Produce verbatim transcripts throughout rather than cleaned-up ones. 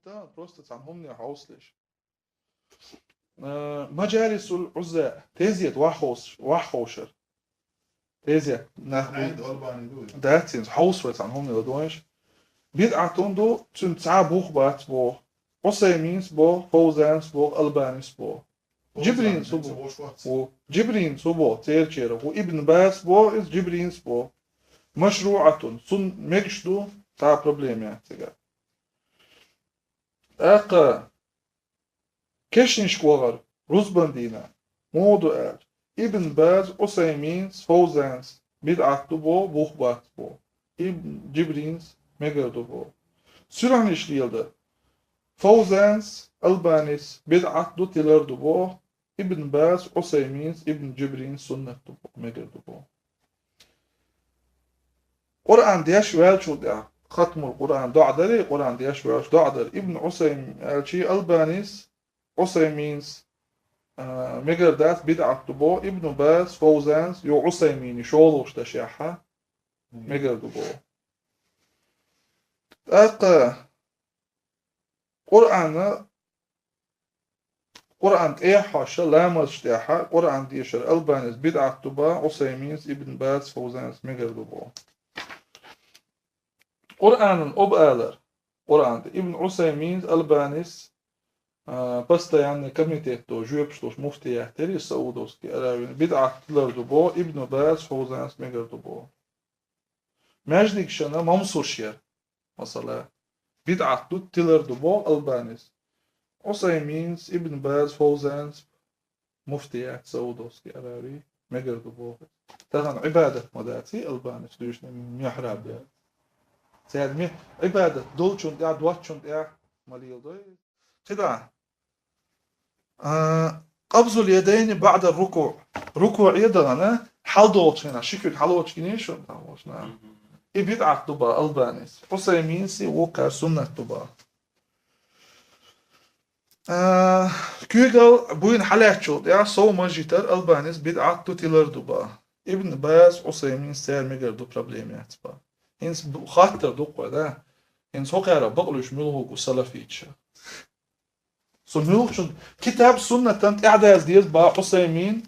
Да, просто цхьана хӀумане хьовсалаш. Э, маджалисул Ӏузза, тезет вахховш-, вахховшар. Тезет, нах бу- Ӏайнд Албани ду. Дац, цхьана хьовсавай цхьана хӀумане ладувгӀаш. БидӀат ду, цунна цхьа бух бац бо. Ӏусайминс бо, Фовзанс бо, Албанис бо. Джибринс бо. Фовзанс бо, вац. Ву. Джибринс бо, церчера. Ву Ибн Баз бо, из Джибринс бо. МашруӀатун, цунна мегаш ду, цхьа проблема яц цигара. ТӀаккха кешнашка вахар, рузбан дийнахьа, муха ду аьлча, Ибн Баз, Ӏусайминс, Фовзанс, бидӀат ду бо, бух бац бо. Ибн Джибринс, мегар ду бо. Суьлхьанаш леладар. Фовзанс, Албанис, бидӀат ду, тилар ду бо. Ибн Баз, Ӏусайминс, Ибн Джибринс, суннат ду бо, мегар ду бо. Къуръан деш ваьлчул тӀехьа, хатмул Къуръан, доӀа дарий, Къуръан деш ваьлча доӀа дар. Ибн Ӏусайм-, аьлча Албанис, Ӏусайминс, а, мегар дац, бидӀат ду бо, Ибн Баз, Фовзанс, йо Ӏусаймини шолуш дашехьа, мегар ду бо. ТӀаккха Къуръана, Къуръан тӀехьа хьоша, ламазаш тӀехьа, Къуръан дешар Албанис, бидӀат ду бо, Ӏусайминс, Ибн Баз, Фовзанс, мегар ду бо. Къуръанан обалар, Къуръан тӀа Ибн Ӏусайминс, Албанис, а, постоянный комитет до, жоьпаш долуш муфтият яр из Саудовский Аравин, бидӀат тилар ду бо, Ибн Баз, Фовзанс, мегар ду бо. Маьждигашна мамсурш яр, масала, бидӀат ду, тилар ду бо Албанис. Ӏусайминс, Ибн Баз, Фовзанс, муфтият Саудовский Арави, мегар ду бо. Тахан Ӏибадат ма даций Албанис дуьйцу михьраб яр. Цаьрга ми-, Ӏибадат долчун тӀехь, доцчун тӀехь ма леладой. КхидӀа. А, къабзул ядайни баӀда рукуӀ. РукуӀе дахана, хьалдолчу хенахь, ши куьг хьалочу гиний шуна, там, вочна. Мгм. И бидӀат ду бо Албанис. Ӏусайминси вукхар суннат ду бо. А, куьйгалла буйна хьалаьцчул тӀехь сов мажитар Албанис, бидӀат ду, тилар ду бо. Ибн Баз, Ӏусайминс, цаьрга мегар ду, проблема яц бо. ХӀинца бу-, хаттар ду кхо, да? ХӀинца хӀокхара бакълуьйш муьлха ву салафиташ? Со муьлхачун китаб суннатан тӀаьхьадаза деза бо Ӏусаймин,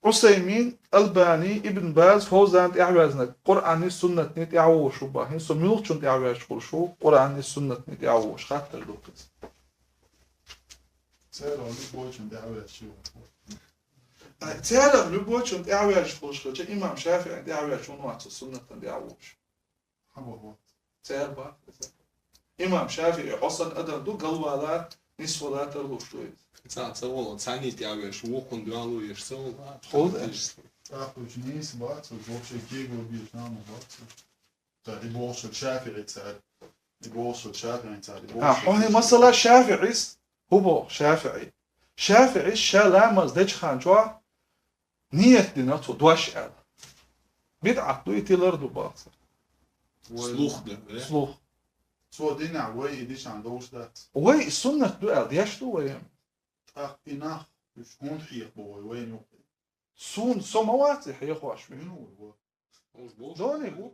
Ӏусаймин, Албани, Ибн Баз, Фовзан тӀаьхьаваьзнарг, Къуръанни суннатни тӀаьхьавогӀуш ву бо. ХӀинца со муьлхачун тӀаьхьаваьзча хуьлуш ву, Къуръанни суннатни тӀаьхьавогӀуш, хаттар ду кхуьнца. Церан любойчун тӀаьхьаваьзча ву. Ай, церан любойчун тӀаьхьаваьзча хуьлуш хилча, имам ШафиӀин тӀаьхьаваьзча хӀунда вац со суннатан тӀаьхьавогӀуш? Хьан боху? Церан боху. Имам ШафиӀи хьосан адам ду, галвала, нисвала тарлуш ду иза. Цхьа ца волу, цхьаьний тӀаьхьавеш, вукхунна дуьхьал веш ца волу. Хьо деш. ТӀаккха уьш нийса бац, уьш вообще кегийрхой нах бац. Ца, и боху ШафиӀи цара. И боху ШафиӀи цара. А, хьо хӀин масала ШафиӀис, хӀун боху ШафиӀи? ШафиӀис ша ламаз дечу хан чохь ният дина цо дош аьлла. БидӀат ду и, тилар ду боху цо. Слух дан, э? Слух. Цо динехь вай и дичахь довш дац. Вай и суннат ду аьлла деш ду вай. ТӀаккха и нах, уьш хӀунда хьеха бо вай, вайна юкъе? Суна со ма вац и хьехош вай. Мила ву? Уж бу? Дони бу.